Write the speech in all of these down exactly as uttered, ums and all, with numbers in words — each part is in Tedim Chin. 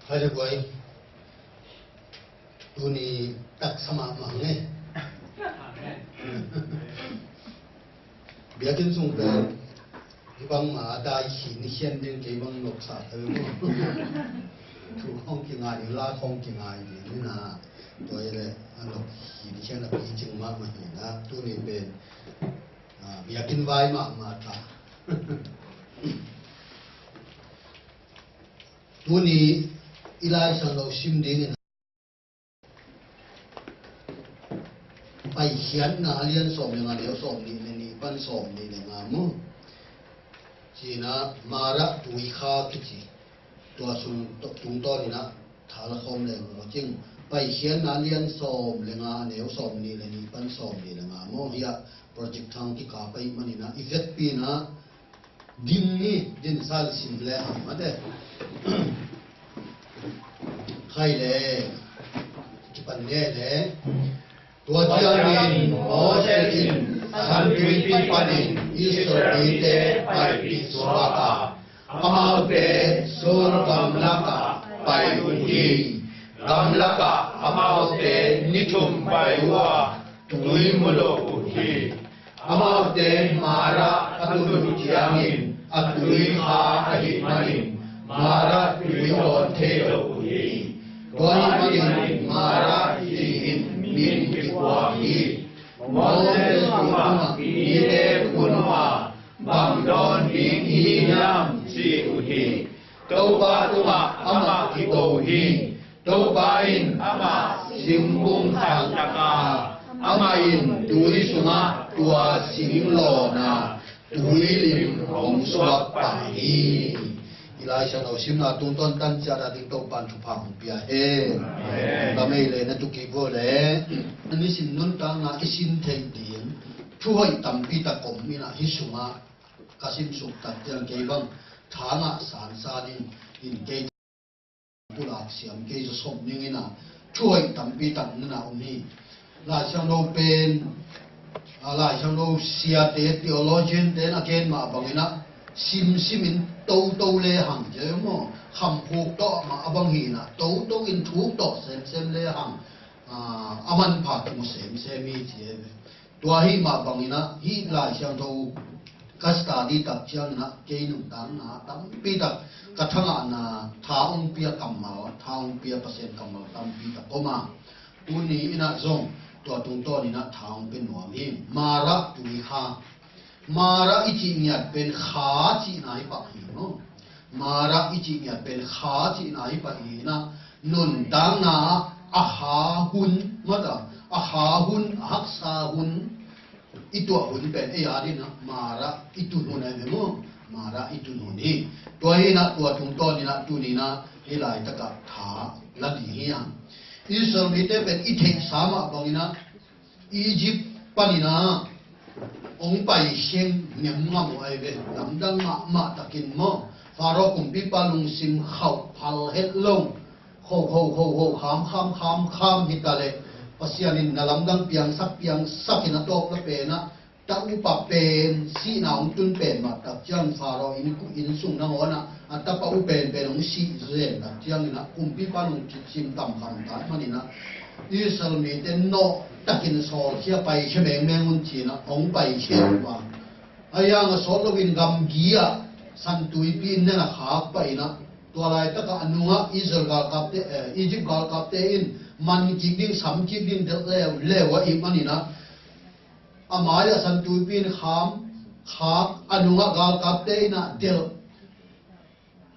Hai le buai. Tuni taksa mahmah nge. Biakinn sung pen hih bangmah a dai khin khian ding kei bang nopsa thei maw. Thu khawng kingai ding, la khawng kingai ding hi na. Tua hi leh a nop khin khian a picing mahmah hi na. Tuni pen, ah, biakinn vai mahmah ta. Tuni i Lai Siangtho sim dingin Paikhiatna a lian sawm le nga, neu sawm nih le nih pan sawm nih le nga maw. Cina Mara tui kha kici. Tua sung to-, tungtawn in ah tha la khawm leng maw cing. Paikhiatna a lian sawm le nga, neu sawm nih le nih pan sawm nih le nga maw. Hiah project thang kikap ahih manin ah i vekpi in ah dim ni, din sal sim le hang mate. Khai le, kipan le le. Tua ciangin Moses in San Tuipi panin Israel mite paipih suak a, amaute Shur gamlak ah pai uh hi. Gamlak ah amaute ni thum pai uh a, tui mu lo uh hi. Amaute Mara a tun uh ciangin a tui kha ahih manin Mara tui dawn thei lo uh hi. Tua ahih manin Mara ci-in min kiphuak hi. Moses tungah mite kun uh a, bang dawn ding i hi hiam ci uh hi. Topa tungah amah kiko hi. Topa in amah singkung khat tak a, amah in tui sungah tua sing lawn a, tui lim hong suak pah hi. I Lai Siangtho simna tungtawn tan ciat a ding Topa'n thupha hong pia hen. Amen. Lamei le na tukik go le, a nisim nuntakna i sin theih ding thu hoih tampi tak om in ah, hih sungah ka sim suk tak ciang kei bang tha ngah sansan in, in kei pulak siam kei zaw sawm ning in ah, thu hoih tampi tak nana om hi. Lai Siangtho pen, a, Lai Siangtho siate, theologian te in a gen mah bangin ah, simsim in toto le hang ci maw, khamphuk tawh mah a bang hi in ah, toto in thuk tawh semsem le hang, a, a manpha kimu semsem hi ci e. Tua ahih mah bangin ah, hih Lai Siangtho ka study tak ciangin ah, kei nuntakna tampi tak, ka thangahna tha hong pia kammal, tha hong pia Pasian kammal tampi tak om a. Tuni in ah zong tua tungtawn in ah tha hong pia nuam hi. Mara tui kha. Mara i cih ngiat pen kha cihna hi pah hi maw. Mara i cih ngiat pen kha cihna hi pah hi in ah, nuntakna a kha hun, mata, a kha hun, a haksa hun, i tuah hun pen ei a dingin ah Mara i tun hun ahi ve maw. Mara i tun hun hi. Tua hi in ah, tua tungtawn in ah tuni in ah hih laitak ah tha la ding hi hang. Israel mite pen i theihsa mah bangin ah Egypt panin ah hong pai khia ngam ngam uh ahi ve. Lamdang mahmah takin maw. Pharaoh kumpipa lungsim khauh phal het lo. Kho, kho, kho, kho, kham, kham, kham, kham hi ta leh, Pasian in na lamdang piangsak, piangsak in a tawpna pen ah, ta upa pen sihna hong tun pen mah tak ciang Pharaoh inn, inn sung nangawn ah a tapa u penpen hong sih zen tak ciangin ah, kumpipa lungsim tam kham ta ahih manin ah, Israel mite nawh takin sawlkhia, paikhia mengmeng un ci-in ah hong paikhia uh a. Ahi hang a sawt loin gamgi ah San Tuipi in nen a khak pah in ah, tua laitak ah a nungah Israel galkapte, eh, Egypt galkapte in man kik ding, sam kik ding delh leuleu ahih manin ah, a mai ah San Tuipi in kham, khak, a nungah galkapte in ah delh.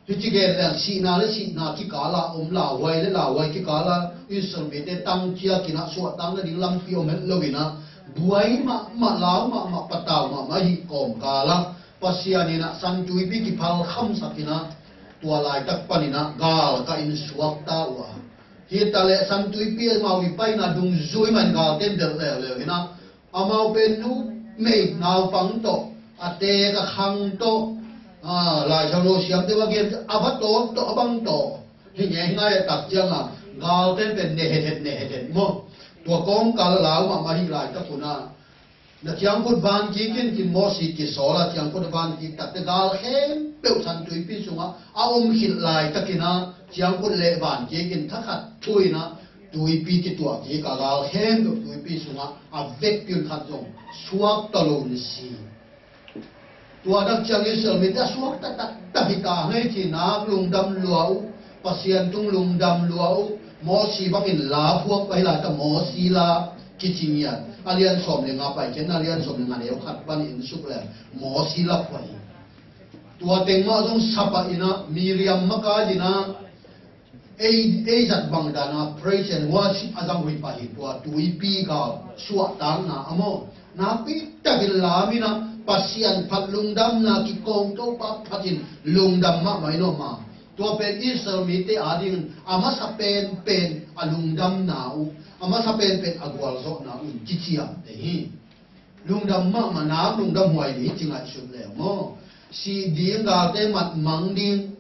Hih ci gen leng, sihna le sihna kikal ah om, lauhuai le lauhuai kikal ah Israel mite tangciak in ah suahtak nading lampi om het lo in ah, buai mahmah, lau mahmah, patau mahmah ahih kawmkal ah, Pasian in ah San Tuipi kiphal khamsak in ah, tua laitak panin ah galkap in suakta uh a. Hi ta leh San Tuipi amau i paina dungzui mah in galte in delh leuleu in ah, amau pen numei naupang tawh, a teek a khang tawh, a, Lai Siangtho siamte va gen a va tawt tawh, a bang tawh hi ngei hi ngai a, tak ciang a galte pen ne het het, ne het het maw. Tua kawmkal a lau mahmah hi laitak un ah, Na ciangkhut van kik in, ci-in Mosi kisawl a, ciangkhut a van kik takteh gal khempeuh san tuipi sungah a om khit laitakin ah ciangkhut leh van kik in, thakhat thu in ah tuipi kituah kik a, gal khempeuh tuipi sungah a vekpi un, khat zong suakta lo in si. Tua tak ciang Israel mite a suakta taktak hi ta hang ei, ci-in ah lungdam lua uh, Pasian tung lungdam lua uh. Mosi bangin la phuak pah hi lai ta, Mosi la kici ngiat. A lian sawm le nga pai ciangin a lian sawm le nga, neu khat panin en suk leng Mosi la phuak hi. Tua teng mah zong sa pah in ah, Miriam makai in ah, ei, ei zat bang dan a praise and worship a zang uh hi pah hi. Tua tuipi gal suahtakna ah maw, nakpi takin lam in ah, Pasian phat lungdamna kikawm, Topa phat in lungdam mahmah in om a. Tua pen Israel mite adingin a masa penpen a lungdamna uh, a masa penpen a gualzawhna uh in kiciamteh hi. Lungdam mahmah, nak lungdam huai ding ci ngaihsut leng maw, sih ding, galte matmang ding,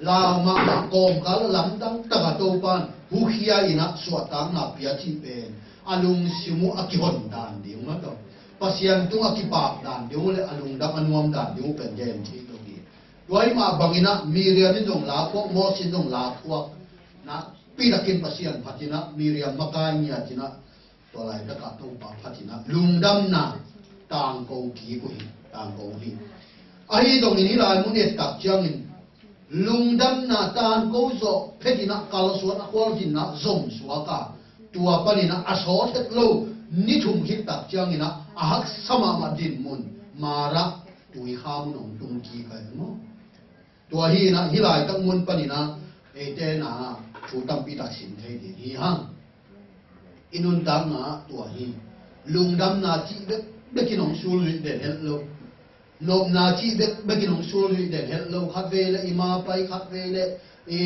lau mahmah, kawmkal lamdang tak a Topa in hukhia in ah suahtakna pia cih pen a lungsim uh a kihon dan ding uh, mataw, Pasian tung a kipak dan ding uh le a lungdam a nuam dan ding uh pen gen thei lo hi. Tua ahih mah bangin ah Miriam in zong la phuak, Mosi in zong la phuak, nakpi takin Pasian phat in ah, Miriam makai ngiat in ah, tua laitak ah Topa phat in ah lungdamna tangko kik uh hi, tangko uh hi. Ahi zongin hih lai mun et tak ciangin lungdamna tangko zawh phet in ah, kalsuan a khualzinna zom suak a, tua panin ah a sawt het lo ni thum khit tak ciangin ah a haksa mahmah dinmun, Marah tuikha mun hong tung kik a hi maw. Tua hi in ah, hih laitak mun panin ah eite in ah thu tampi tak sin thei ding hi hang. I nuntakna ah tua hi. Lungdamna cih bekbek in hong sulzuih den het lo. Nopna cih bekbek in hong sulzuih den het lo. Khatvei le i ma pai, khatvei le i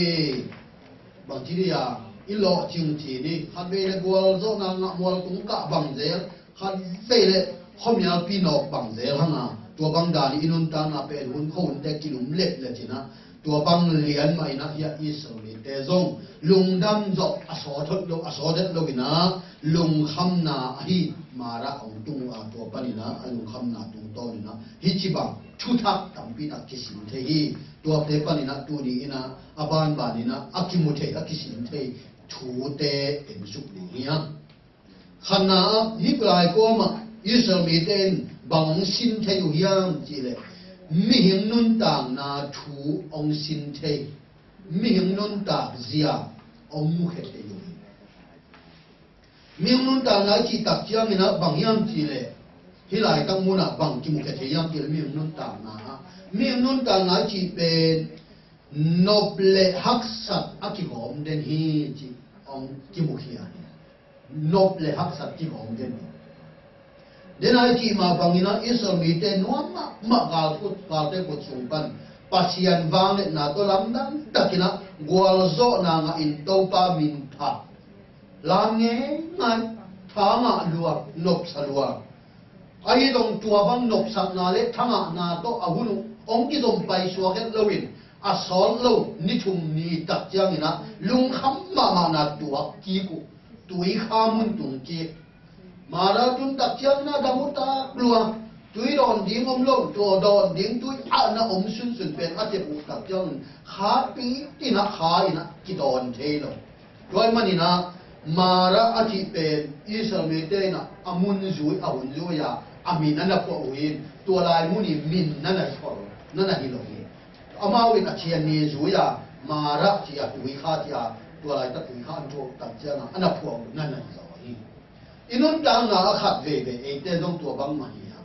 bangci dia, i lawh cingci ni, khatvei le gualzawhna ngah mual tung kah bang zel, khatvei le khuamialpi nawk bang zel hang a, tua bang dan i nuntakna pen hun khua hunte kilum lep le cin ah, tua bang lian mah in ah hih Israel mite zong lungdam zawh a sawt het lo, a sawt het lo in ah lungkhamna ahi Marah hong tung uh a, tua panin ah a lungkhamna tungtawn in ah hih ci bang thuthak tampi tak kisin thei hi. Tuate panin ah tuni in ah a banban in ah a kimu thei, a kisin thei thute en suk ding hi hang. Khatna ah, hih lai kawm ah Israel mite in bang hong sin thei uh hiam cih leh, mihing nuntakna thu hong sin thei, mihing nuntak zia hong mukhia thei uh hi. Mihing nuntakna i cih tak ciangin ah bang hiam cih leh, hih laitak mun ah bang kimukhia thei hiam cih leh, mihing nuntakna ah, mihing nuntakna i cih pen nop le haksat a kigawm den hi cih hong kimukhia hi. Nop le haksat kigawm den hi. Den a i cih mah bangin ah Israel mite nuam mahmah gal kut, galte kut sung pan Pasian vangliatna tawh lamdang takin ah gualzawhna ngah in Topa min phat, lam ngeingai, tha ngah lua, nopsa lua. Ahi zong tua bang nopsakna le thangahna tawh a hun uh hong kizom paisuak het loin, a sawt lo ni thum ni tak ciangin ah lungkham mahmahna tuak kik uh, tuikha mun tung kik. Marah tun tak ciangin ah dam uh tak lua, tui dawn ding om lo, tua dawn ding tui ah na om sunsun pen a tep uh tak ciangin khapi in ah kha in ah kidawn thei lo. Tua ahih manin ah Marah a cih pen Israel mite in ah a mun zui, a hun zui a, a min a na phuah uh hi. Tua lai mun i min na na hi lo hi. Amau in a cian ni zui a, Marah ci a, tuikha ci a, tua laitak tuikha an thuak tak ciangin ah a na phuah uh na na hi zaw hi. I nuntakna ah khat veivei eite zong tua bangmah hi a,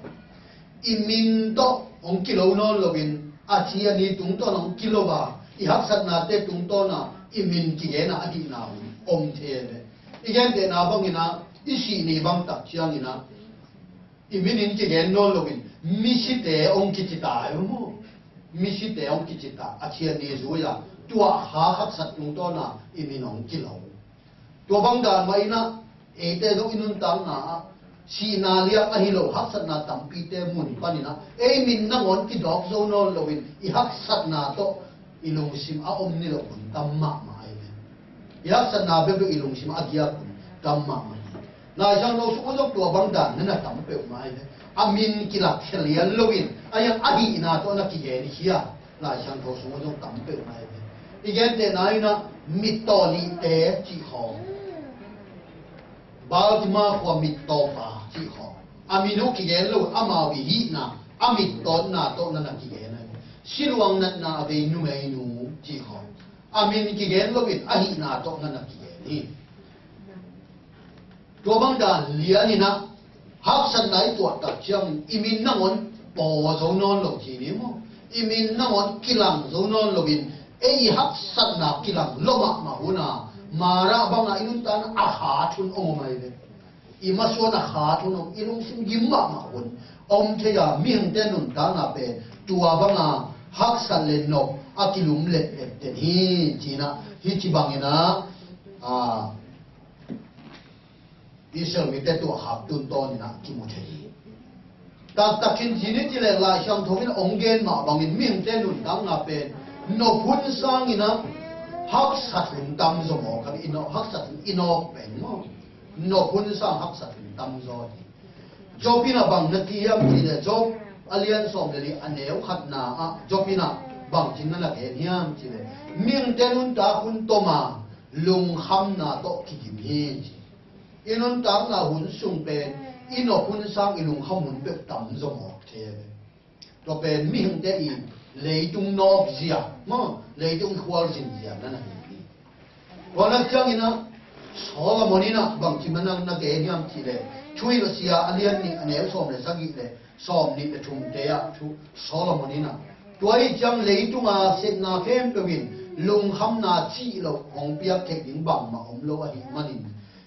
i min tawh hong kilo nawn loin, a cian ni tungtawn hong kilo a, i haksatnate tungtawn a i min kigen a, a dihna hun om thei ve. I gentehna bangin ah, i sih ni bang tak ciangin ah i min in kigen nawn loin, misite hong kici ta hi maw. Misite hong kici ta, a cian ni zui a, tua kha haksat tungtawn a i min hong kilo. Tua bang dan mah in ah, eite zong i nuntakna ah, sihna liang ahi lo, haksatna tampite mun panin ah, ei min nangawn kidawk zo nawn loin, i haksatna tawh i lungsim a om ni lo hun tam mahmah ahi ve. I haksatna bek lo i lungsim a giak hun tam mahmah hi. Laisiangtho sung ah zong tua bang dan na na tam peuhmah ahi ve. a min kilakkhia lian loin, a hiang a hihna tawh na kigen hi a, Lai Siangtho sungah zong tam peuhmah hi. I gentehna in ah mittaw nihte cih khawng, Baltimore khua mittawpa cih khawng, a min uh kigen lo, amau i hihna, a mittawtna tawh na na kigen a hi. Siluang natna a vei numeinu cih khawng, a min kigen loin a hihna tawh na na kigen hi. Tua bang dan lian in ah haksatna i tuah tak ciangin i min nangawn paw zo nawn lo ci ni maw? I min nangawn kilang zo nawn loin ei i haksatna kilang lo mahmah hun a, Mara banga i nuntakna a khat hun om ahi ve. I masuan a khat hun om, i lungsim gim mahmah hun om thei a, mihingte nuntakna pen tua banga haksat le nop a kilum letlet den hi ci-in ah, hih ci bangin ah, a, Israel mite tuahkhak tun tawnin ah kimu thei hi. Taktakin ci ni ci leh Lai Siangtho in hong gen mah bangin mihingte nuntakna pen nop hun sangin ah haksat hun tam zaw maw, khat i nawk, haksat hun i nawk pen maw, nop hun sang haksat hun tam zaw hi. Job in ah bang na ci hiam ci leh, Job a lian sawm le li a neu khatna ah Job in ah bangci na na gen hiam ci leh, mihingte nuntak hun tom a lungkhamna tawh kidim hi ci. I nuntakna hun sung pen i nop hun sang i lungkham hun peuh tam zaw mawk thei ve. Tua pen mihingte i leitung nawkzia maw, leitung khualzinzia na na hi hi. Tua nak ciangin ah Solomon in ah bangci na na gen hiam ci leh, Thuhilhsia a lian nih a neu sawm le sagih le sawm nih le thumte ah thu Solomon in ah, tua hi ciang leitunga sepna khempeuh in lungkhamna cih loh hong piak theih ding bangmah om lo ahih manin,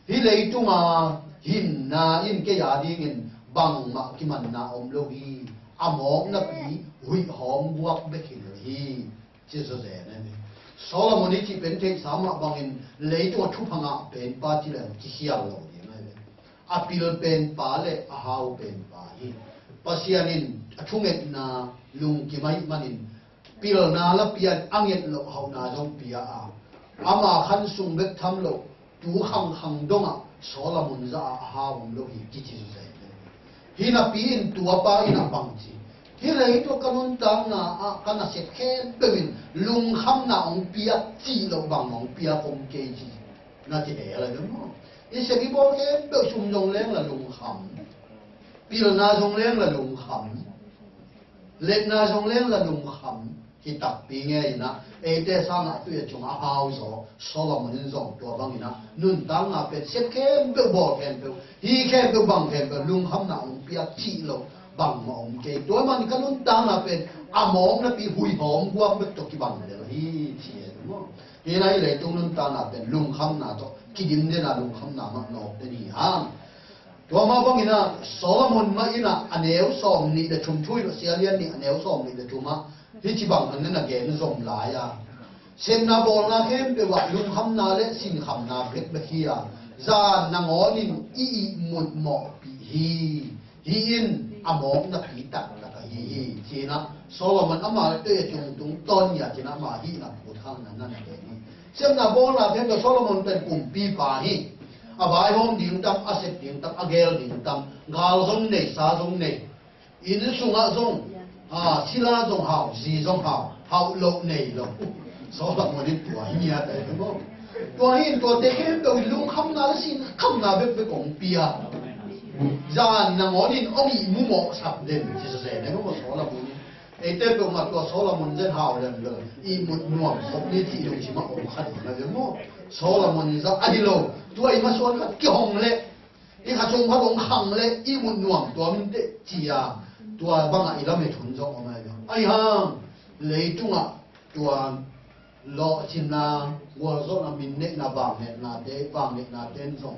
hih leitunga hinna in kei a dingin bangmah kimanna om lo hi. A mawk napi huih hawm guak bek hi lo hi. Ci zawzen ahi. Solomon i cih pen theihsa mah bangin leitunga thupha ngah penpa ci leng kikhial lo ding ahi. A pil penpa le a hau penpa hi. Pasian in a thungetna lungkim ahih manin pilna la pia in a nget loh hauhna zong pia a, ama khan sung bek tham loh tu khangkhang dongah Solomon zah a hau om lo hi kici zawzen. Hih napi in tuapa in ah bangci, hih leitung ka nuntakna ah ka nasep khempeuh in lungkhamna hong piak cih loh bang hong piak om kei ci na ci hel a ding maw? I sep i bawl khempeuh, sum zong leng la lungkham, pilna zong leng la lungkham, letna zong leng la lungkham hi takpi ngei in ah, eite sangah tui a cungah a hau zaw Solomon in zong tua bangin ah nuntakna pen sep khempeuh, bawl khempeuh, hi khempeuh, bang khempeuh lungkhamna hong piak cih loh bangmah om kei. Tua man ka nuntakna pen a mawk napi huih hawm guak bek tawh kibang lel hi ci e maw? Hi na, hih leitung nuntakna pen lungkhamna tawh kidim den a, lungkhamna mah nawk den hi hang. Tua mah bangin ah Solomon mah in ah a neu sawm nih le thum, Thuhilhsia a lian nih a neu sawm nih le thum ah hih ci bang hangin a gen zom lai a, sepna bawlna khempeuh ah lungkhamna le sinkhamna bekbek hi a, zan nangawn in i ihmut mawhpih hi. Hih in a mawk napi taktak ahi hi ci-in ah Solomon ama le tui a cung tungtawn ngiat in ah ama hihna phut khangna na na gen hi. Sepna bawlna khempeuh, Solomon pen kumpipa hi. A vaihawm ding tam, a sep ding tam, a gel ding tam, gal zong nei, sa zong nei, inn sungah zong, a, sila zong hau, zi zong hau, hauh loh nei lo. Solomon in tua hi ngiat ahi maw? Tua hi in tuate khempeuh in lungkhamna le sinkhamna bekbek hong pia. Zan nangawn in hong ihmu mawhsak den ci zawzen ahi maw Solomon in? Eite peuhmah tua Solomon zet hau lem lo, ihmut nuam khop ni cih lungsim ah om kha ding a ve maw? Solomon zah ahi lo, tua i masuan khat kihong leh, i kha sung khat hong khang leh ihmut nuam tuam inteh ci-a, tua bangah i lamet hun zong om ahi ve. Ahi hang, leitungah tua lawhcinna, gualzawhna, minneihna, vangnehnate, vangnehnate in zong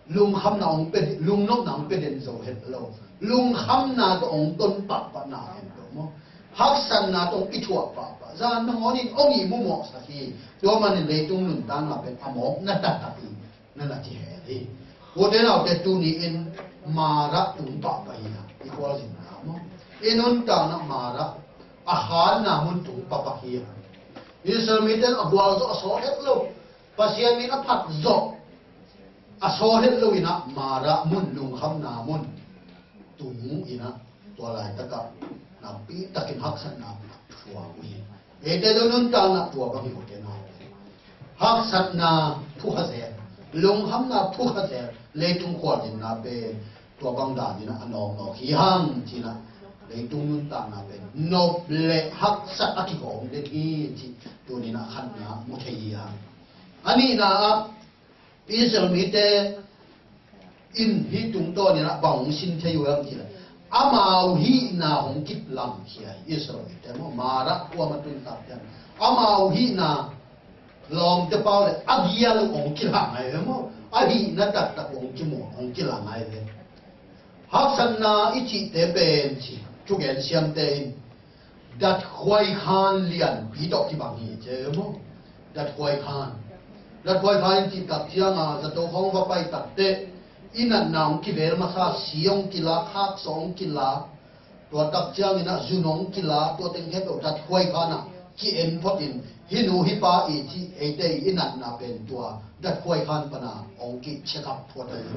lungkhamna hong pia, lungnopna hong pia den zo het lo. Lungkhamna tawh hong ton pahpah na hen lo maw? Haksatna tawh hong kithuah pahpah. Zan nangawn in hong ihmu mawhsak hi. Tua manin leitung nuntakna pen a mawkna taktak hi. Na na ci hel hi. Ute naute, tuni in Mara tung pahpah hi a, i khualzinna maw? I nuntakna Mara, a khanna mun tung pahpah hi a. Israel mite in a gualzawh a sawt het lo. Pasian min a phat zawh a sawt het lo in ah Mara mun, lungkhamna mun. tung in ah, tua laitak ah nakpi takin haksatna phuang uh hi. Eite zong nuntakna tua bang hi uh teh na. Haksatna phukha zel, lungkhamna phukha zel, leitung khualzinna pen tua bang dan in ah a nawknawk hi hang ci-in ah, leitung nuntakna pen nop le haksat a kigawm ding hi cih tuni-in ah khatna mu thei hi hang. A nihna ah, Israel mite in hih tungtawn in ah bang hong sin thei uh hiam cih leh, amau hihna hong kilangkhia hi. Israel mite maw, Marah kuam a tun tak ciang amau hihna, lawmte pau leh a gial uh hong kilang ahi ve maw, a hihna taktak hong kimu, hong kilang ahi ve. Haksatna i cihte pen ci, thugen siamte in datkhuaikhan lianpi tawh kibang hi ci ve maw. Datkhuaikhan, datkhuaikhan in cih tak ciang a, zato khawng va pai tak teh i natna hong kivel masa, si hong kila, khaksaw hong kila, tua tak ciangin ah zun hong kila, tua teng khempeuh datkhuaikhan ah ki-en phot in, hih nu hih pa i cih, eite i natna pen tua datkhuaikhan pan a hong ki-check up phot ahi.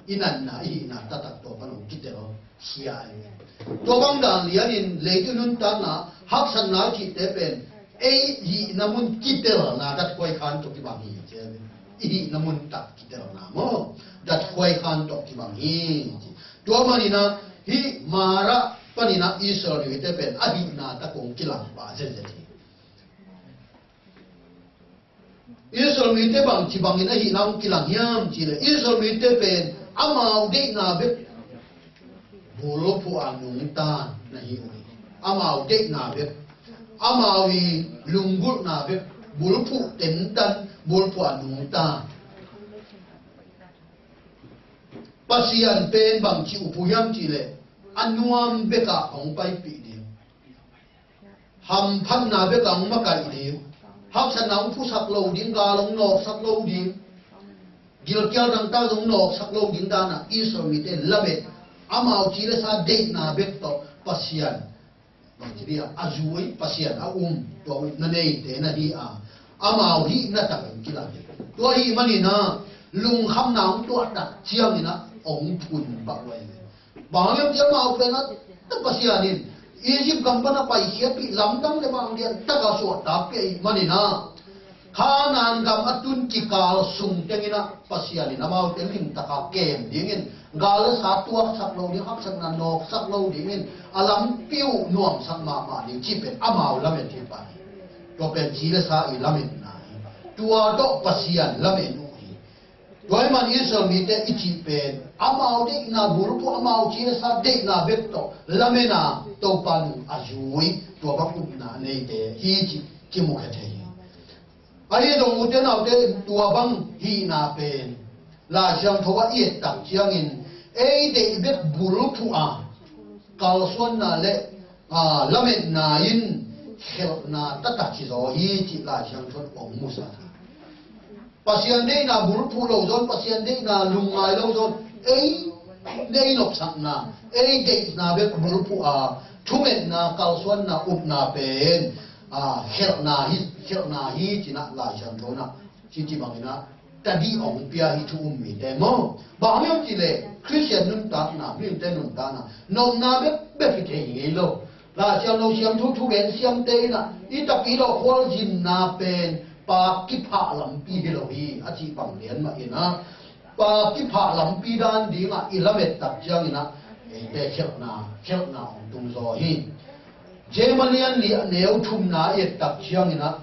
I natna, i hihna taktak tua pan hong kitel khia ahi. Tua bang dan lianin leitung nuntakna, haksatna i cihte pen ei hihna mun kitelna datkhuaikhan tawh kibang hi ci. I hihna mun tak kitelna maw, datkhuaikhan tawh kibang hi. Tua manin ah hih Marah panin ah Israel mite pen a hihna tak hong kilang pah zenzen hi. Israel mite bangci bangin a hihna hong kilang hiam cih leh, Israel mite pen amau deihna bek bulphuh a nungta na hi uh hi. Amau deihna bek, amau i lunggulhna bek bulphuh tentan, bulphuh a nungta. Pasian pen bangci up uh hiam cih leh, a nuam bek ah hong paipih ding, hamphatna bek ah hong makaih ding, haksatna hong phusak lo ding, gal hong nawksak lo ding, gilkial dangtak hong nawksak lo ding dan ah Israel mite lamet, amau ci le sa deihna bek tawh Pasian bangci dia, a zui, Pasian a um, tua upna neite na hi a, amau hihna tak in kilang hi. Tua ahih manin ah lungkhamna hong tuah tak ciangin ah hong phun pah uh ahi. Bang hang hiam cih leh amau pen ah Pasian in Egypt gam pan a paikhiatpih, lamdang le bang lian tak a suahtakpih ahih manin ah, Kanaan gam a tun kikal sung tengin ah Pasian in amaute limtak a kem dingin, gal le sa tuaksak lo ding, haksatna nawksak lo dingin a lampi uh nuamsak mahmah ding cih pen amau lamet hi pah hi. Tua pen ci le sa i lametna hi. Tua tawh Pasian lamet uh hi. Tua ahih man Israel mite i cih pen amau deihna bulphuh, amau ci le sa deihna bek tawh lamet a, Topa nung a zui, tua bang upna a neite hi cih kimukhia thei hi. Ahi zong ute naute, tua bang hihna pen Lai Siangtho ah i et tak ciangin ei deih bek bulphuh a, kalsuanna le, a, lametna in khelhna taktak hi zaw hi cih Lai Siangtho in hong musak hi. Pasian deihna bulphuh lo zaw in, Pasian deihna lungngai lo zaw in, ei, ei nopsakna, ei deihna bek bulphuh a, thungetna, kalsuanna, upna pen, a, khelhna hi, khelhna hi ci-in ah Lai Siangtho in ah, ci ci bangin ah, tadih hong pia hi thu um mite maw. Bang hang hiam cih leh Khristian nuntakna, mihingte nuntakna, nopna bek bek hi thei ngei lo. Lai Siangtho siamthu thugen siamte in ah, i tapi lo khualzinna pen paak kiphah lampi hi lo hi, a cih bang lian mah in ah, paak kiphah lampi dan ding ah i lamet tak ciangin ah, eite khelhna, khelhna hong tung zaw hi. James a lian li a neu thumna i et tak ciangin ah,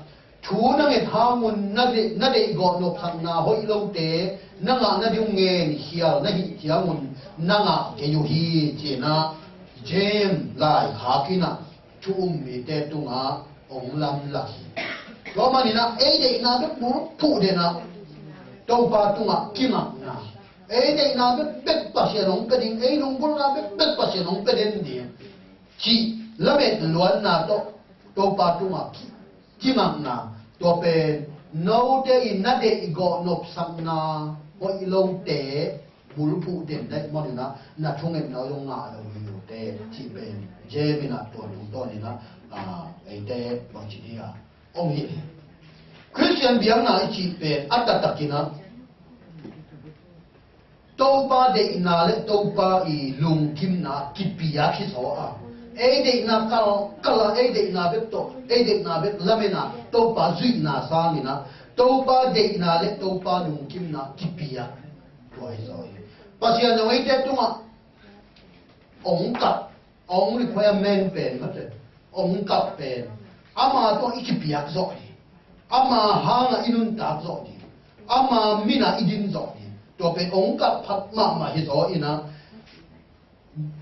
thu na nget hang un, na deih, na deih gawh nopsakna hoih lote na ngah nading uh ngenkhial na hih ciangun na ngah kei uh hi, ci-in ah James laikhak in ah thu um mite tungah hong lamlak hi. Tua manin ah ei deihna bek bulphuh den ah, Topa tungah kingakna, ei deihna bek bek Pasian hong pia ding, ei lunggulhna bek bek Pasian hong pia den ding cih lamet luanna tawh Topa tungah ki, kingakna, tua pen note in na deih gawh nopsakna hoih lote bulphuh den na hih manin ah, na thungetna uh zong ngah lo hi uh teh, cih pen James in ah tua tungtawn in ah, a, eite bangci ding a om hi. Khristian biakna i cih pen a taktak in ah Topa deihna le Topa i lungkimna kipiak hi zaw a, ei deihna kalkal a, ei deihna bek tawh, ei deihna bek lamen a Topa zuihna sangin ah Topa deihna le Topa lungkimna kipiak tua hi zaw hi. Pasian zong eite tungah hong kap, hong requirement pen, mate, hong kap pen ama tungah i kipiak zawh ding, ama hangah i nuntak zawh ding, ama minah i din zawh ding. Tua pen hong kap phat mahmah hi zaw in ah,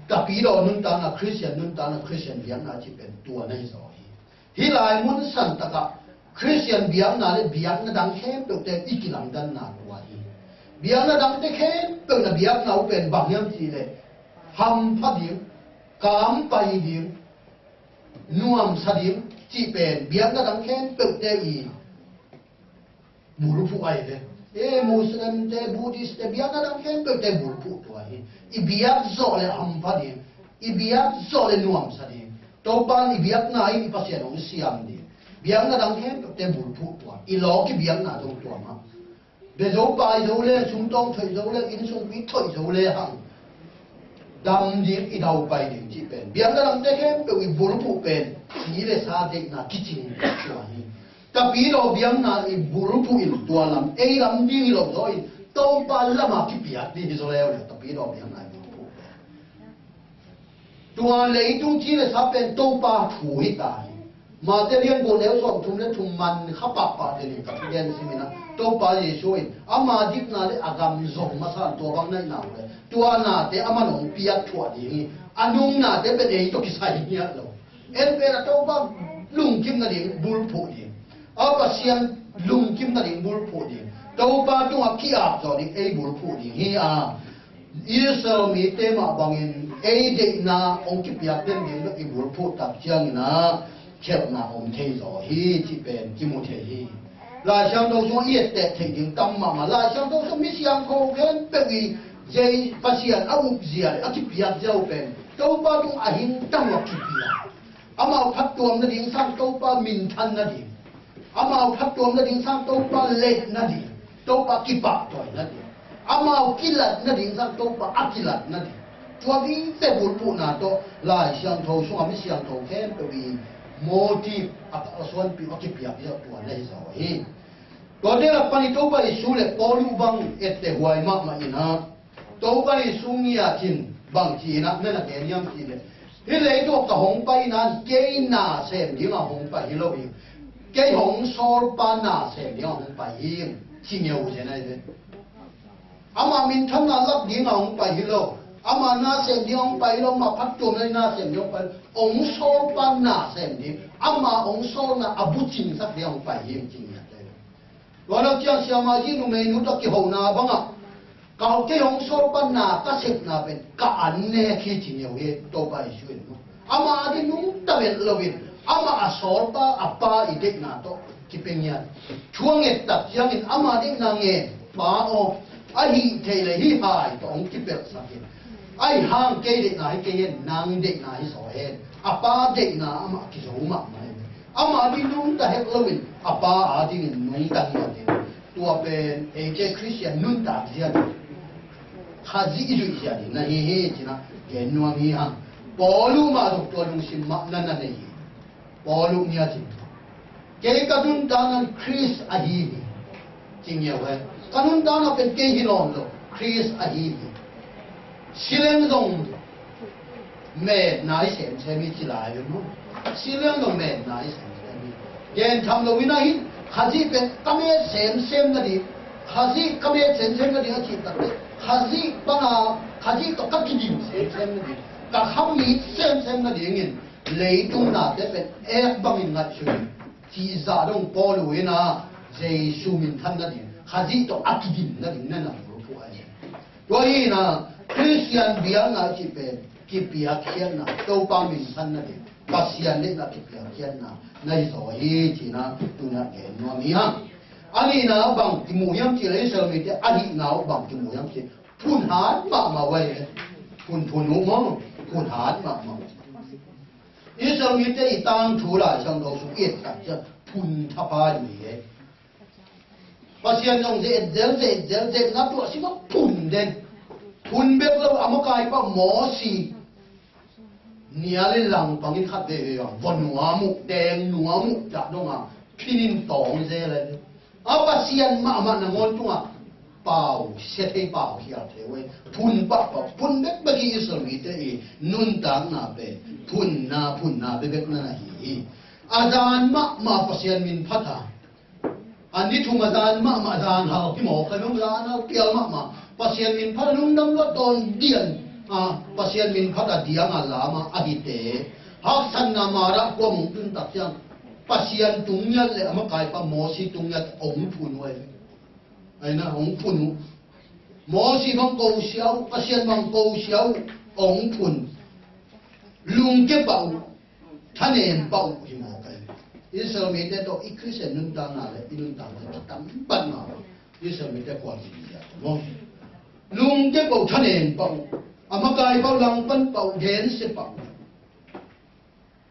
Tapidaw nuntakna, Khristian nuntakna, Khristian biakna cih pen tua na hi zaw hi. Hih lai mun santakah Khristian biakna le biakna dang khempeuhte i kilangdanna tua hi. Biakna dangte khempeuh na biakna uh pen bang hiam cih leh hampha ding, kampai ding, nuamsa ding cih pen biakna dang khempeuhte i bulphuh ahi ve. E, Muslimte, Buddhistte, biakna dang khempeuhte bulphuh tua hi. I biak zawh le hampha ding, i biak zawh le nuamsa ding, Topa in i biakna in i Pasian hong siam ding. Biakna dang khempeuhte bulphuh tua, i lawk i biakna zong tua mah. Bia zo pai zo le, sumtawng thoih zo le, innsungpi thoih zo le hang dam ding, i daupai ding cih pen biakna dangte khempeuh i bulphuh pen si le sa deihna kicing tua hi. Tapidaw biakna i bulphuh in tua lam, ei lam ding hi lo zaw in Topa lama kipiak ding hi zaw leu le, Tapidaw biakna i bulphuh pen tua leitung ci le sa pen Topa thu hi ta hi. Mate lian guk neu sawm thum le thum, man kha pahpah te nih ka thugen simin ah Topa Jesu in ama dikna le a gam zong masa in tua bang naihna uh le tua nate aman hong piak thuah ding hi. A nungnate pen ei tawh kisai ngiat lo. En pen a Topa lungkim nading bulphuh ding, a Pasian lungkim nading bulphuh ding, Topa tungah ki-ap zawh ding ei bulphuh ding hi a, Israel mite mah bangin ei deihna hong kipiak den ding bek i bulphuh tak ciangin ah khelhna om thei zaw hi cih pen kimu thei hi. Lai Siangtho sungah i etteh theih ding tam mahmah. Lai Siangtho sungah mi siangtho khempeuh i zei Pasian a ukzia le a kipiakzia uh pen Topa tung a hintang uh a kipiak. Amau phattuam nading sang Topa minthan nading, amau phattuam nading sang Topa let nading, Topa kipahtawi nading, amau kilat nading sang Topa a kilat nading. Tua vive bulphuhna tawh Lai Siangtho sungah mi siangtho khempeuh i motive a, a suanpih a kipiak hi tua na hi zaw hi. Tua dela pan i Topa Jesu le Paulu bang etteh huai mahmah in ah Topa Jesu ngiat in bang ci-in ah na na gen hiam cih leh, hih leitung ka hong pai in ah kei na sem ding a hong pai hi lo hi. Kei hong sawlpa na sem ding a hong pai hi, ci ngeu zen ahi ve. Ama minthanna lak ding a hong pai hi lo. Ama na sem ding a hong pai hi lo, ama phattuamna na sem ding a hong pai hi lo. Hong sawlpa na sem ding, ama hong sawlna a bucingsak ding a hong pai hi, ci ngiat ahi ve. Tua nak ciang siamah zi numeinu tawh kihona bangah ka kei hong sawlpa na ka sepna pen ka an nek hi ci neu hi Topa Jesu in. Ama a ding nungta vet loin ama a sawlpa a pa i deihna tawh kipia ngiat. Thu a nget tak ciangin ama deihna ngen, Pa aw, a hih theih le hih hai tawh hong kipelhsak in. Ahi hang kei deihna hi kei hen, nang deihna hi zaw hen. A pa deihna amah kizo mahmah hi. Amah ding nungta hek loin a pa a dingin nungta hi a ding. Tua pen eite Khristian nuntak zia ding, Khazih i zuih zia ding na hi hi cih na gen nuam hi hang. Paulu mah zong tua lungsim mah na na nei hi. Paulu ngiat in, kei ka nuntakna Khrist ahi hi, ci ngiau hen. Ka nuntakna pen kei hi nawn lo, Khrist ahi hi. Si leng zong metna i semsem hi ci lai lo maw? Si leng zong metna i semsem hi. Gen tham lo in ahi, Khazih pen ka met semsem nading, Khazih ka met semsem nading a cih tak leh Khazih pana, Khazih tawh ka kidim semsem nading, ka khamit semsem nadingin leitung nate pen ek bangin ngaihsun in, cihzah dong Paulu in a, Jesu minthan nading, Khazih tawh a kidim nading na na bulphuh ahi. Tua hi in a, Khristian biakna cih pen kipiakkhiatna, Topa minthan nading, Pasian deihna kipiakkhiatna na hi zaw hi cih na tuna gen nuam hi hang. A nihna bang kimu hiam cih leh Israel mite a nihna uh bang kimu hiam cih, phun hat mahmah uh ahi. Phun phun uh maw, phun hat mahmah. Israel mite i tangthu Lai Siangtho sung i et tak ciang phun thapa hi e. Pasian zong ze-et zel, ze-et zel, ze-etna tuah si mah phun den. Phun bek lo a, makaipa Mosi nial in langpang in khat veve bang vua nuam uh, deng nuam uh, dah dong a, phin in tawng zel a. A Pasian mahmah nangawn tungah pau sia thei, pau khial thei uh ei. Phun pahpah, phun bekbek hi Israel mite i nuntakna pen. Phunna, phunna bekbek na na hi hi. A zan mahmah Pasian min phat a, a ni thum a zan mahmah, zan hau hi maw, ka nung zan hau pial mahmah. Pasian min phat a, lungdam lua tawn dian a, Pasian min phat a diang a lam a, a hite haksatna Mara khuam hong tun tak ciang, Pasian tung ngiat le a makaipa Mosi tung ngiat hong phun uh ei. Aina hong phun uh. Mosi bang ko sia uh, Pasian bang ko sia uh, hong phun. Lungkia pah uh, thanem pah uh hi maw kai. Israel mite tawh i Christian nuntakna le i nuntakna kitam pan ma. Israel mite kuan hi maw. Lungkia pah uh, thanem pah uh. A makaipa uh, langpan pah uh, gensia pah uh.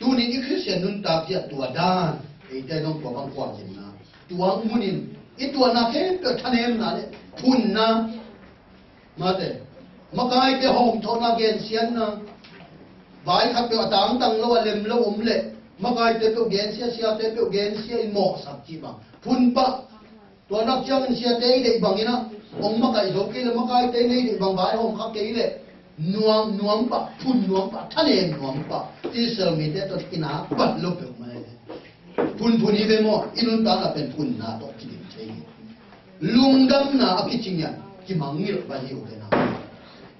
Tunin i Christian nuntak ciah tua dan, eite dong tua bang kuan hi na. Tua munin i tuahna khempeuh thanemna le phunna. Mate, makaite hawmthawhna, gensiatna, vai khat peuh a tangtang lo a lem lo om le, makaite peuh gensia, siate peuh gensia in mawhsak cih bang phun pah. Tua nak ciangin siate i deih bangin ah hong makaih zo kei le, makaite i deih bang vai hawm kha kei le, nuam, nuam pah, phun nuam pah, thanem nuam pah. Israel mite tawh i nak pah lo peuhmah le. Phunphun hi ve maw, i nuntakna pen phunna tawh kidim thei hi. Lungdamna a kicing hian kimangngilh va hi uh ve na.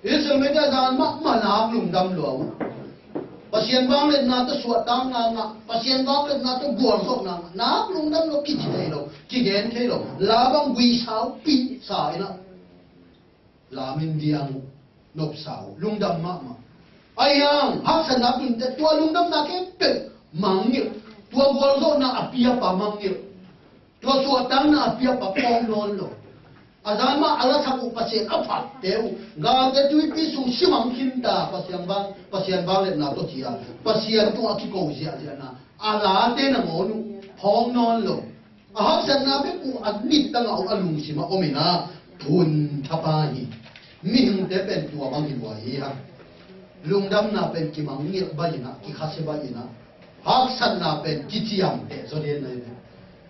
Israel mite a zan mahmah nak lungdam lua uh. Pasian vangliatna tawh suahtakna ngah, Pasian vangliatna tawh gualzawhna ngah, nak lungdam lua, kici thei lo, kigen thei lo. La bang guisa uh, pihsa in ah. Lam in diang uh, nopsa uh, lungdam mahmah. Ahi hang, haksatna tunte, tua lungdamna khempeuh mangngilh, tua gualzawhna a piapa mangngilh, tua suahtakna a piapa phawk nawn lo. A zan mah a lasak uh Pasian a phatte uh, galte tuipi sung simang khinta, Pasian vang, Pasian vangliatna tawh ci a, Pasian tungah kiko ziahziahna, a late nangawn uh phawk nawn lo. A haksatna bek uh a nittang a, a lungsim a om in ah phun thapa hi. Mihingte pen tua bang hi lua hi a. Lungdamna pen kimangngilh baih in ah, kikhasia baih in ah, haksatna pen kiciamteh zaw den na hi ve.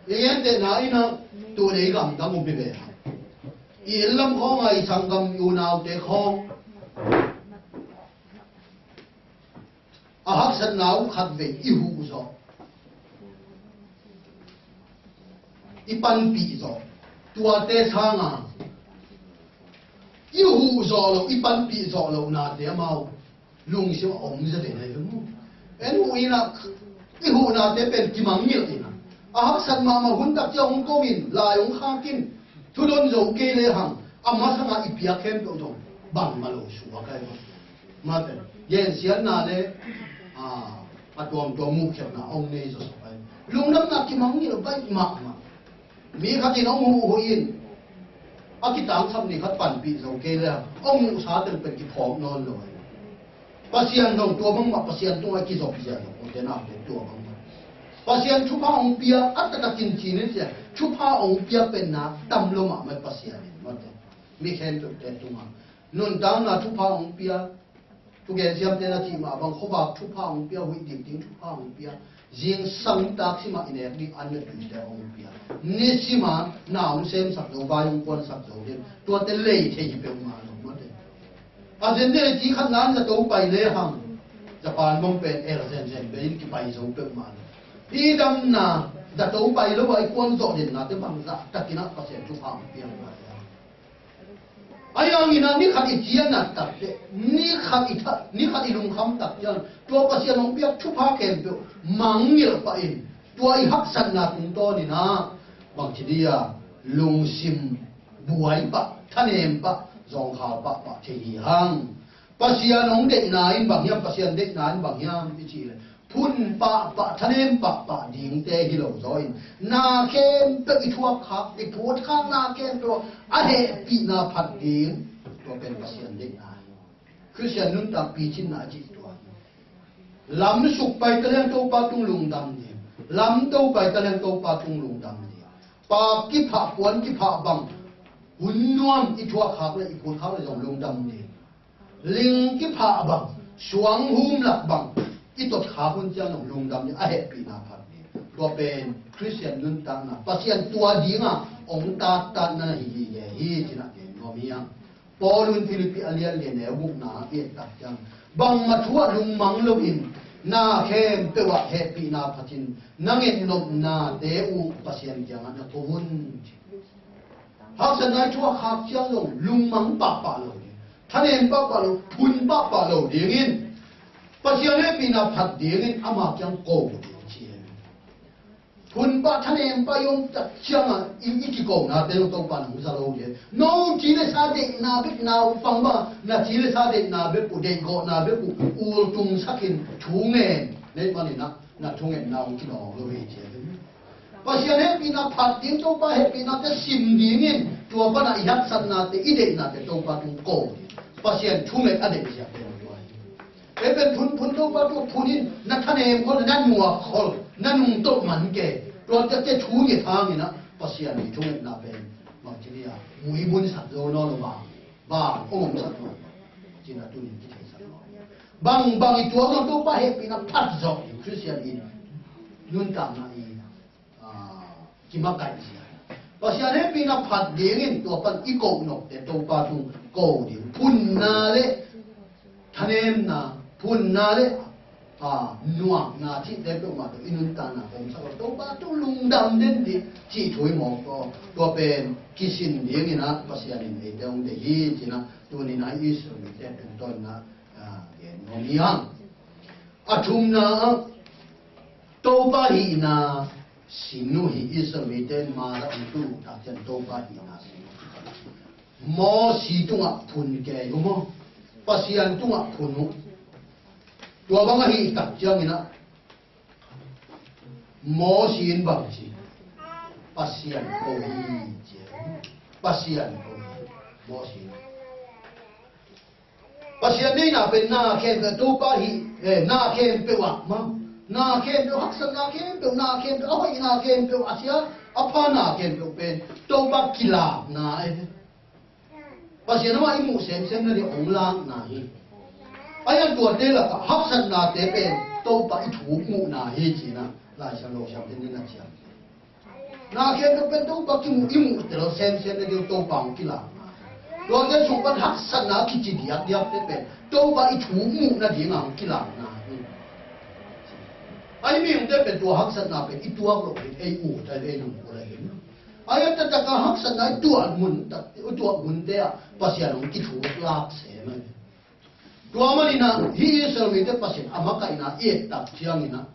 I gentehna in ah, tu lei gamdang um hi ve a. I inn lam khawng a, i sanggam i unaute khawng a haksatna uh khatvei i huh zawh, i panpih zawh, tuate sanga i huh zawh loh, i panpih zawh loh nate amau lungsim a om zaw den ahi ve maw. En huh in ah, i huhnate pen kimangngilh in ah, a haksat mahmah hun tak ciang hong ko in, lai hong khak in, thudon zo kei lehang a masanga i piak khempeuh zong bangmah lo suak ahi maw. Mate, gensiatna le, a, a tuamtuam muhkhiatna hong nei zawsawk ahi. Lungdamna kimangngilh baih mahmah. Mi khat in hong huh, huh in, a kitangsap ni khat panpih zo kei le hong huhsa teng pen kiphawk nawn lo ahi. Pasian zong tua bangmah, Pasian tungah kizop zia lo, ute naute tua bangmah. Pasian thupha hong pia, a taktakin cinin sia, thupha hong pia pen nak tam lo mahmah Pasian in, mate. Mi khempeuhte tungah nuntakna thupha hong pia. Thugen siamte na cih mah bang, khuavak thupha hong pia, huih dikding thupha hong pia, zingsang tak simah i nek ding an le tuite hong pia, nisima na hong semsak zo, vai hong kuansak zo ding, tuate lei thei hi peuhmah lo mate. A zen dele ti khat nan zato pai lehang, Japan bang pen el zenzen bei in kipai zo peuhmah lo. I damna zato pai lo a i kuan zawh dennate bangzah takin ah Pasian thupha hong pia mah. Ahi hangin ah ni khat i cian a tak teh, ni khat i tha, ni khat i lungkham tak ciang, tua Pasian hong piak thupha khempeuh mangngilh pah in, tua i haksatna tungtawnin ah bangci dia lungsim buai pah, thanem pah, zawngkhal pahpah thei hi hang. Pasian hong deihna in bang hiam, Pasian deihna in bang hiam i cih leh, phun pahpah, thanem pahpah dingte hi lo zaw in, na khempeuh i thuak khak, i phut khak na khempeuh a hehpihna phat ding, tua pen Pasian deihna hi. Khristian nuntak picinna a cih tua hi. Lam suk pai ta leng Topa tung lungdam ding. Lam to pai ta leng Topa tung lungdam ding. Paak kiphah, puan kiphah bang hun nuam i thuak khak le i phut khak le zong lungdam ding. Ling kiphah bang, suang hum lak bang i tot khak hun ciang zong lungdam ding, a hehpihna phat ding. Tua pen Khristian nuntakna, Pasian tua dinga hong taktakna hi hi hi, ci-in a gen nuam hi hang. Paul in Philippi a lian li a neu gukna i et tak ciang, bangmah thu ah lungmang loin na khempeuh ah hehpihna phatin na ngetnopnate uh Pasian kiangah na ko un. Haksatna i thuak khak ciang zong lungmang pahpah lo ding, thanem pahpah lo, phun pahpah lo dingin, Pasian hehpihna phat dingin ama kiang ko ding ci hi. Phun pah, thanem pah i om tak ciangah i, i kikonate zong Topa in hong za lo ding. No ci le sa deihna bek, na hong pang bang, na ci le sa deihna bek uh, deihgawhna bek uh ultungsakin thu ngen na hih manin ah, na thungetna hong kidawng lo hi ci hi. Pasian hehpihna phat ding, Topa hehpihnate sim dingin, tua pan a i haksatnate, i deihnate Topa tung ko ding. Pasian thunget a deih ziahte tua hi. Ei pen phunphun Topa tung phun in, na thanem khol, na nuak khol, na nungtolh man kei. Tuate thu nget hangin ah Pasian i thungetna pen bangci ni a, muibun sak zo nawn lo bang, bang om sak nawn lo, ci-in a tunin kitheisak nawn. Bangbang i tuak zong Topa hehpihna phat zawh in Khristian in nuntakna i, ah, kimakaih zia. Pasian hehpihna phat dingin tua pan i koh nopte Topa tung ko ding. Phunna le thanemna, phunna le, ah, nuakna cihte peuhmah tawh i nuntakna hong sak lo, Topa tung lungdam den ding cih thu i mawk aw. Tua pen kisin dingin ah Pasian in eite hong deih hi, ci-in ah tuni-in ah Israel mite tungtawn in ah, ah, gen nuam hi hang. A thumna ah, Topa hihna sin uh hi. Israel mite Mara hong tung uh tak ciang Topa hihna sin uh. Mosi tungah phun kei uh maw? Pasian tungah phun uh. Tua bang ahih tak ciangin ah Mosi in bang ci? Pasian ko hi ci. Pasian ko hi Mosi in. Pasian deihna pen na khempeuh, Topa hih, eh, na khempeuh ah maw, na khempeuh, haksatna khempeuh, na khempeuh, a hoihna khempeuh, a sia a phana khempeuh pen Topa kilakna, eh. Pasian amah i muh semsem nading hong lakna hi. A hi a, tuate lakah haksatnate pen Topa i thuk muhna hi, ci-in ah Lai Siangtho siamte in a ciam. Na khempeuh pen Topa kimuh, i muh tel semsem nading Topa hong kilakna. Tuate sung pan haksatna kici diakdiakte pen Topa i thuk muh nading hong kilakna. Ahi mihingte pen tua haksatna pen i tuak loh hi, ei ut a, ei lungkul a hi. Ahi a, taktak a haksatna i tuah mun, i tuah munte ah Pasian hong kithuk lak sem a hi. Tua manin ah hih Israel mite Pasian a makaihna i et tak ciangin ah,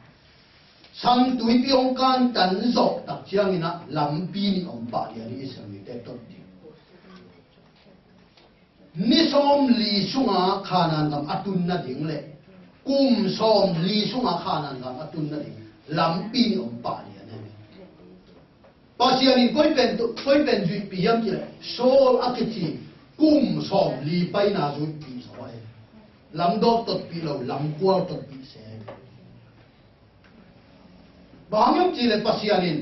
Sang Tuipi hong kantan zawh tak ciangin ah lampi nih om pah lian hi, Israel mite tot ding. Ni sawmli sunga Kanaan gam a tun nading le kum sawmli sunga Kanaan gam a tun nading lampi nih om pah lian hi. Pasian in koi pen, koi pen zuihpih hiam cih leh, Saul a kici kum sawmli paina zuihpih zaw hi. Lamdawt totpih lo, lamkual totpih se. Bang hang hiam cih leh Pasian in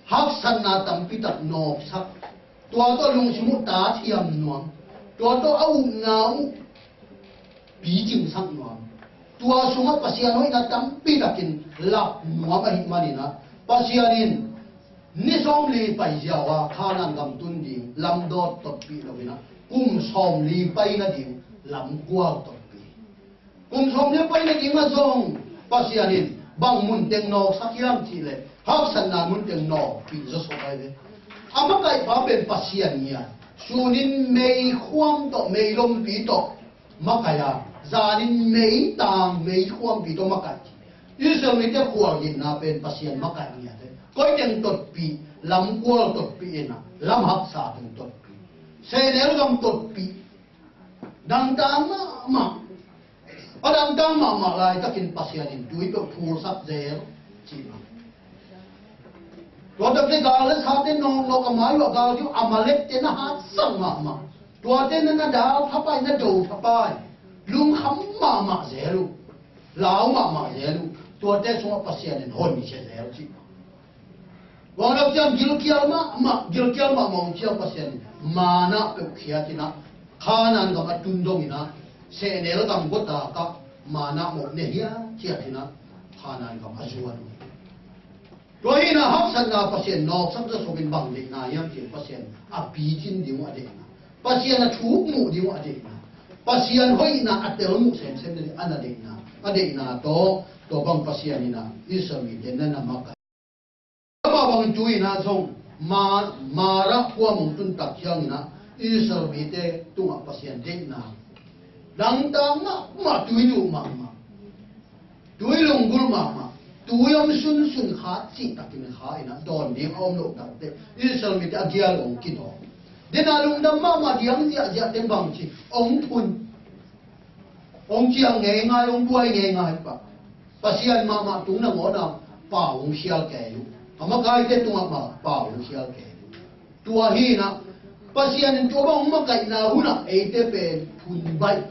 haksatna tampi tak nawksak, tua tawh lungsim uh tathiam nuam, tua tawh a upna uh picingsak nuam. Tua sungah Pasian hoihna tampi takin lak nuam ahih manin ah, Pasian in ni sawmli pai ziau a Kanaan gam tun ding lamdawt totpih lo in ah, kum sawmli pai nading lamkual totpih. Kum sawmli pai nading ah zong Pasian in bang munteng nawksak hiam cih leh, haksatna munteng nawkpih zawsawk ahi ve. A makaihpa pen Pasian ngiat, sunin meikhuam tawh, meilompi tawh makaih a, zanin meitang, meikhuampi tawh makaih. Israel mite khualzinna pen Pasian makaih ngiat hi. Koi teng totpih? Lamkual totpih in ah, lam haksa teng totpih, sehnel gam totpih, dangtak mahmah. A dangtak mahmah laitakin Pasian in tui peuh phulsak zel, ci mah. Tua takte gal le sate nawknawk a mai uh a gal ding uh, Amalekte na hatsak mahmah. Tuate na, na dal phapai, na do phapai. Lungkham mahmah zel uh. Lau mahmah zel uh. Tuate sungah Pasian in honkhia zel, ci mah. Tua lak ciang gilkial mahmah, gilkial mahmah uh ciang Pasian in manna peuh khiat in ah, Kanaan gam a tun dong in ah, sehnel gam gawtak ah manna mawh ne hiathiat in ah, Kanaan gam a zuan uh hi. Tua hi in ah haksatna Pasian nawksak zawsop in bang deihna hiam cih leh Pasian a picin ding uh a deihna, Pasian a thuk muh ding uh a deihna, Pasian hoihna a tel muh semsem ding a na deihna, a deihna tawh, tua bang Pasian in ah Israel mite na na makaih. Amah bang tu in ah zong Ma-, Marah kuam hong tun tak ciangin ah Israel mite tungah Pasian deihna dangtak mahmah, tui luh mahmah, tui lunggulh mahmah, tui om sunsun kha cihtakin kha in ah dawn ding a om loh takteh Israel mite a gial hong kidawk. Dena lungdam mahmah diang ziahziah teng bangci hong phun, hong ciang ngeingai, hong buai ngeingai pah. Pasian mahmah tung nangawn ah pau hong khial kei uh. A makaite tungah mah pau hong khial kei uh. Tua hi in ah Pasian in tua bang hong makaihna hun ah eite pen phun baih,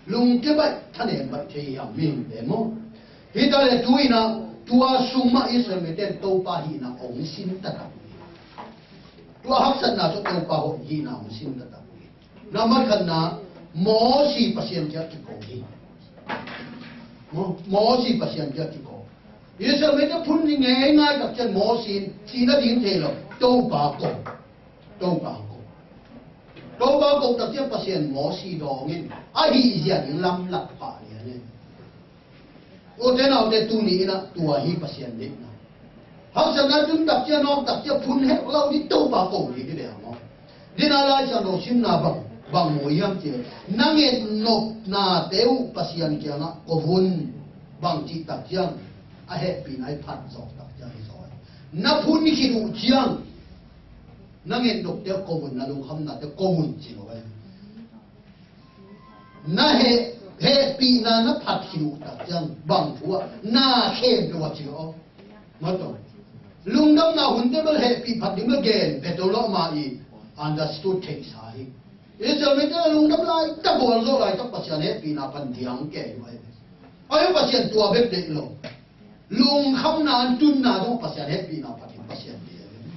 lungkia baih, thanem baih thei hiam mihingte maw? Hi ta leh tu in ah tua sung mah Israel mite in Topa hihna hong sin taktak uh hi. Tua haksatna tawh Topa hong hihna hong sin taktak uh hi. Nambat khatna, Mosi Pasian kiang kiko hi. Mo-, Mosi Pasian kiang kiko. Israel mite phun ni ngeingai tak ciang Mosi in cihna ding thei lo, Topa ko. Topa ko. Topa ko tak ciang Pasian Mosi dawng in, a hih zia ding lamlak pah lian in. Ute naute, tuni in ah tua hi Pasian deihna. Haksatna tun tak ciang, nawk tak ciang phun hek lo ding, Topa ko ding hi ve maw? Dena Lai Siangtho simna bang, bang mu hiam cih leh, na nget nopnate uh Pasian kiangah ko un, bang cih tak ciang a hehpihna i phat zawh tak ciang hi zaw hi. Na phun khit uh ciang na nget nopte uh ko un, na lungkhamnate uh ko un ci lo hi. Na heh, hehpihna na phat khit uh tak ciang bang thu ah, na khempeuh a ci lo. Maw taw. Lungdamna hunte bel hehpih phat ding bel gen phet lo, amah i understood theihsa hi. Israel mite lungdam laitak, gualzawh laitak Pasian hehpihna pan diang kei uh hi. Ai, Pasian tua bek deih lo. Lungkhamna an tunna dong Pasian hehpihna phat in Pasian deih hi.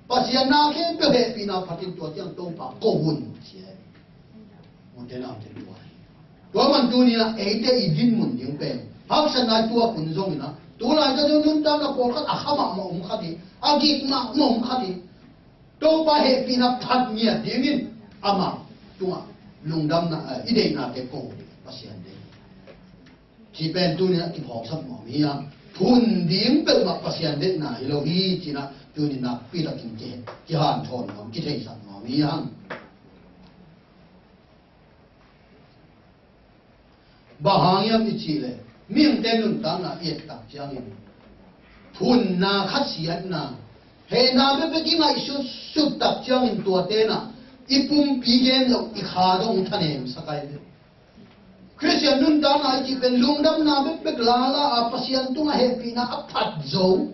Pasian na khempeuh hehpihna phat in tua ciang Topa ko un ci hi. Ute naute, tua hi. Tua man tuni in ah eite i dinmun ding pen haksatna tua kun zong in ah, tu laitak zong nuntakna pawlkhat a kha mahmah om kha ding, a gik mahmah om kha ding. Topa hehpihna phat ngiat dingin amah tungah lungdamna, eh, i deihnate ko Pasian deih. Cih pen tuni in ah kiphawksak nuam hi hang. Phun ding peuhmah Pasian deihna hi lo hi ci in ah tuni in ah nakpi takin ki, kihanthawn nuam, kitheihsak nuam hi hang. Bang hang hiam i cih leh, mihingte nuntakna i et tak ciangin phunna, khasiatna, hehna bekbek i ngaihsutsut tak ciangin tuate in ah i pumpi gen loh, i kha dong thanemsak ai ve. Khristian nuntakna i cih pen lungdamna bekbek lala a, Pasian tungah hehpihna a phat zo,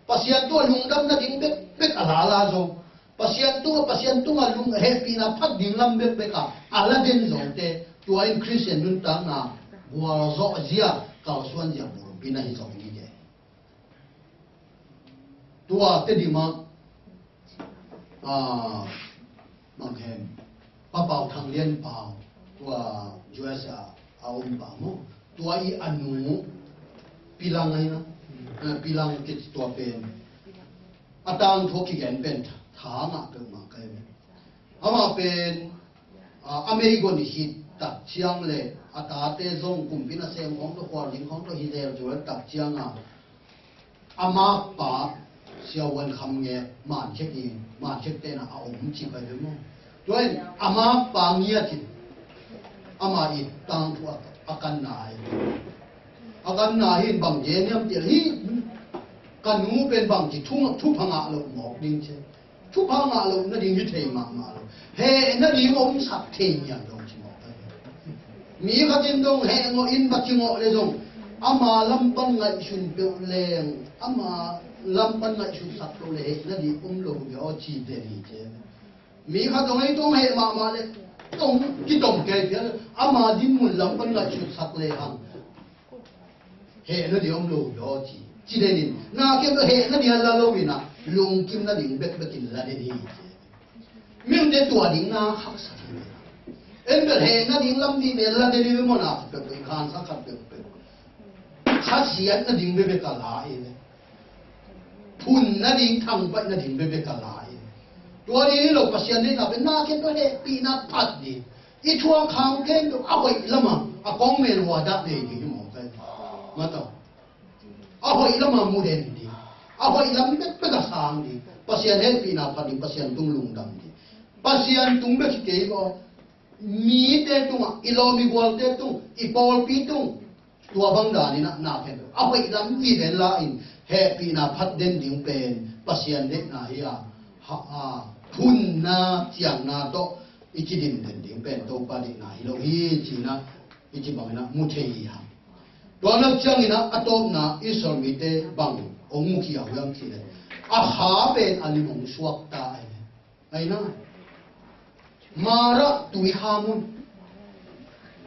Pasian tungah lungdam nading bekbek a lala zo, Pasian tungah, Pasian tungah lung hehpihna phat ding lam bekbek a a la den zote, tua in Khristian nuntakna gualzawh zia, kalsuan zia bulpi na hi zo hi. Tua Tedim ah, ah, bang hem, Pa Pau Thang Lian Pau, tua U S A a om pa maw, tua i a nu Pilang ahi na, eh, Pilang kici tua pen a tangthu a kigen pen tha ngah peuhmah ka hi ve. Amah pen, ah, a meigon hi tak ciang le a tate zong kumpi nasem khawng tawh, khualzin khawng tawh hi lel zo tak ciang a, a makpa Sia Huan Kham Ngek, Mankhek in, Mankhek te in a om ci pai ve maw. Tua in a makpa ngiat in ama i tangthu a, a kanna hi. A kanna hi in bang gen hiam cih leh, hi, ka nu pen bangci thu, thupha ngah loh mawk ding ci. Thupha ngah loh nading hi thei mahmah lo. Heh nading omsak thei ngian lo ci mawk. Mi khat in dong heh ngawh in va ci ngawh leh zong ama lam pan ngaihsun peuh leng, ama lam pan ngaihsunsak peuh leh heh nading om lo hi aw ci den hi ci. Mi khat dong ei tawh heh mahmah leh tawh kitawm kei phial, ama dinmun lam pan ngaihsunsak lehang heh nading om lo hi aw ci, ci den in. Na kem heh nading a la lo in a, lungkim nading bekbek in la den hi ci. Mihingte tua ding na haksa thei. Ken bel heh nading lam dih nen la delivery mawhna khat peuhpeuh, khansa khat peuhpeuh, khasiat nading bekbek a la in, phun nading, thangpaih nading bekbek a la in. Tua ding hi lo, Pasian deihna pen na khempeuh hehpihna phat ding. I thuak khang khempeuh a hoih lamah a kong mel hua dah nei ding hi mawk ai. Mataw. A hoih lamah mu den ding. A hoih lam bekbek a sang ding. Pasian hehpihna phat ding, Pasian tung lungdam ding. Pasian tung bek hi kei maw. Mite tungah, i lawm i gualte tung, i pawlpi tung, tua bang danin ah na khempeuh a hoih lam i den la in, hehpihna phat den ding pen Pasian deihna hi a, ha, a, phunna, ciangna tawh i cidin den ding pen Topa deihna hi lo hi, ci-in ah i ci bangin ah mu thei hi hang. Tua nak ciangin ah a tawpna Israel mite bang hong mu khiau hiam cih leh, a kha pen a lim hong suak ta ahi. Ahi na, Marah tuikha mun.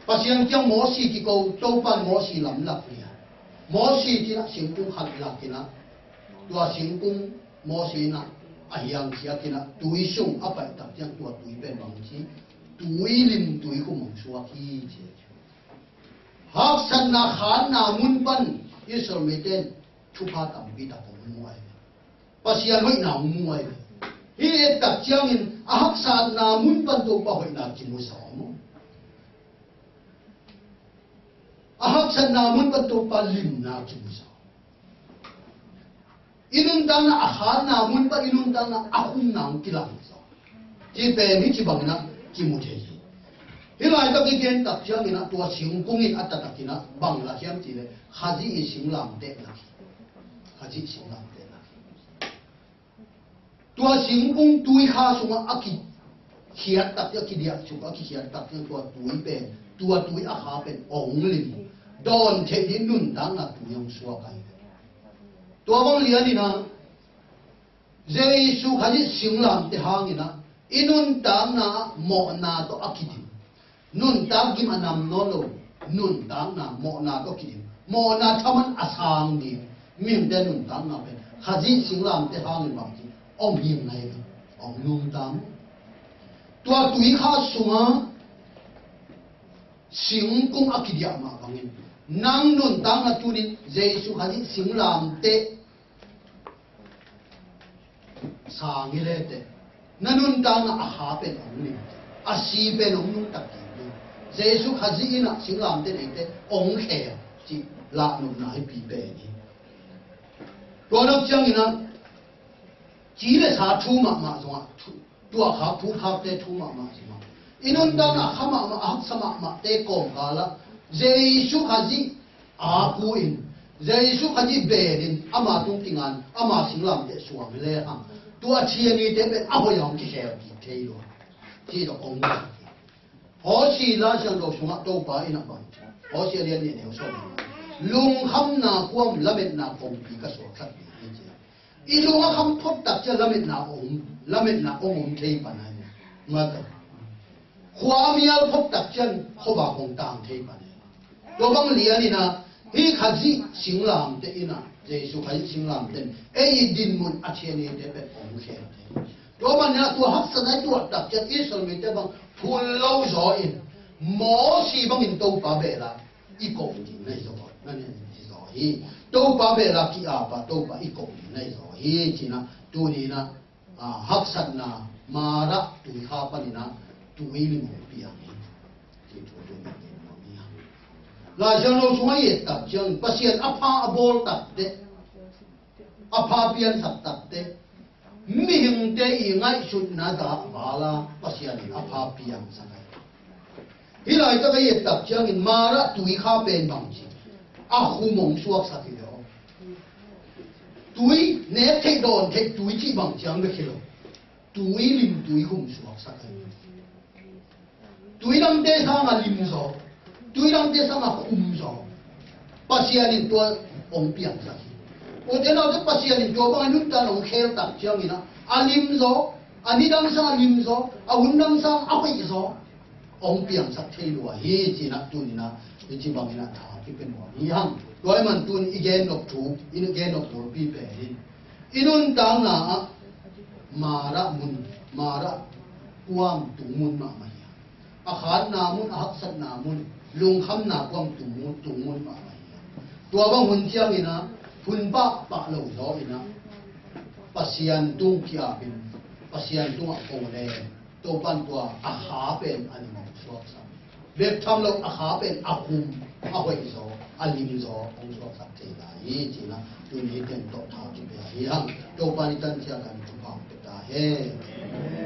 Pasian kiang Mosi kiko, Topa in Mosi lamlak hi a. Mosi kiang ah singkung khat lak in ah, tua singkung Mosi in ah a hiang ciat in ah tui sung a paih tak ciang tua tui pen bang ci, tui lim, tui khum hong suak hi ci. Haksatna khanna mun pan Israel mite in thupha tampi tak hong mu ahi. Pasian hoihna hong mu ahi. Hih et tak ciangin a haksatna mun pan Topa hoihna kimu zaw maw? A haksatna mun pan Topa limna kimu zaw. I nuntakna a khanna mun pan i nuntakna a khumna hong kilang zaw. Ci pen hih ci bangin ah kimu thei hi. Hih laitak i gen tak ciangin ah tua singkung in a taktak in ah bang la hiam cih leh Khazih i singlamteh la hi. Khazih singlamteh la hi. Tua singkung tuikha sungah a kikhiat tak ciang, a kidiah sungah a kikhiat tak ciang tua tui pen, tua tui a kha pen hong lim. Dawn theih ding nuntakna tui hong suak ahi. Tua bang lian in ah Jesu Khazih singlamteh hangin ah i nuntakna ah mawhna tawh a kidim. Nuntak gim a nam nawn lo, nuntakna mawhna tawh kidim. Mawhna thaman a sang ding mihingte nuntakna pen Khazih singlamteh hangin bang ci, om hing nai lo, om nungta maw. Tua tuikha sungah singkung a kidiah mah bangin nang nuntakna tunin Jesu Khazih singlamteh sang hi le teh, na nuntakna a kha pen hong lim, a si pen hong nungta kik ding. Jesu Khazih in ah singlamteh neite hong khel cih lahnopna hi pi pen hi. Tua nak ciangin ah ci le sa thu mahmah zongah thu, tua khak thu khakte thu mahmah zongah i nuntakna a kha mahmah, a haksa mahmahte kawmkal ah Jesu Khazih a pu in, Jesu Khazih bel in ama tung kingan, ama singlamteh suang hi le hang, tua a thianite pen a hoih a hong kikhel kik thei lo. Ci tawh kong Hosea Lai Siangtho sungah Topa in ah bang, Hosea lian nih neu sawm, lungkhamna kuam lametna kongpi ka suaksak ding hi ci. I lung a kham phot tak ciang lametna om, lametna om om thei pan ahi. Mata. Khua mial phot tak ciang khuavak hong tang thei pan ahi. Tua bang lian in ah hih Khazih singlamteh in ah, Jesu Khazih singlamteh in ei i dinmun a thianite pen hong khel thei. Tua bang in ah tua haksatna i tuah tak ciang Israel mite bang phul lo zaw in, Mosi bangin Topa bel ah i koh ding na hi zaw, na hi zaw hi. Topa bel ah ki-ap a, Topa i koh ding na hi zaw hi. Ci-in ah tuni in ah, a, haksatna Marah tuikha panin ah tui lim hong piang hi. Ci thu tuni in ah gen nuam hi hang. Lai Siangtho sungah i et tak ciang Pasian a pha a bawl tak teh, a pha piangsak tak teh, mihingte i ngaihsutna dak val a Pasian in a pha piangsak ahi. Hih laitak a i et tak ciangin Marah tuikha pen bang ci, a khum hong suaksak hi lo. Tui nek theih dawn theih tui cih bang ciang bek hi lo. Tui lim tui khum suaksak ahi. Tui dangte sangah lim zaw, tui dangte sangah khum zaw. Pasian in tua hong piangsak hi. Ute naute, Pasian in tua bangin nuntakna hong khel tak ciangin ah, a lim zaw, a nidang sangah lim zaw, a hun dang sangah a hoih zaw hong piangsak thei lua hi. Ci-in ah tuni in ah hih ci bangin ah tha kipia nuam hi hang. Tua ahih man tuni i gen nop thu, i gen nop bulpi pen in i nuntakna ah Marah mun, Marah kuam tung mun mahmah hi hang. a khatna mun, a haksatna mun, lungkhamna kuang tung mun, tung mun mahmah hi. Tua bang hun ciangin ah hun pahpah lo zaw in ah Pasian tung kiapin, Pasian tungah ko le Topan tua a kha pen a lim hong suaksak. Bek tham lo, a kha pen a khum, a hoih zaw, a lim zaw hong suaksak thei lai hi. Cina tuni teng tawh tha kipia hi hang. Topan i tan ciang kan thupha pia ta hen.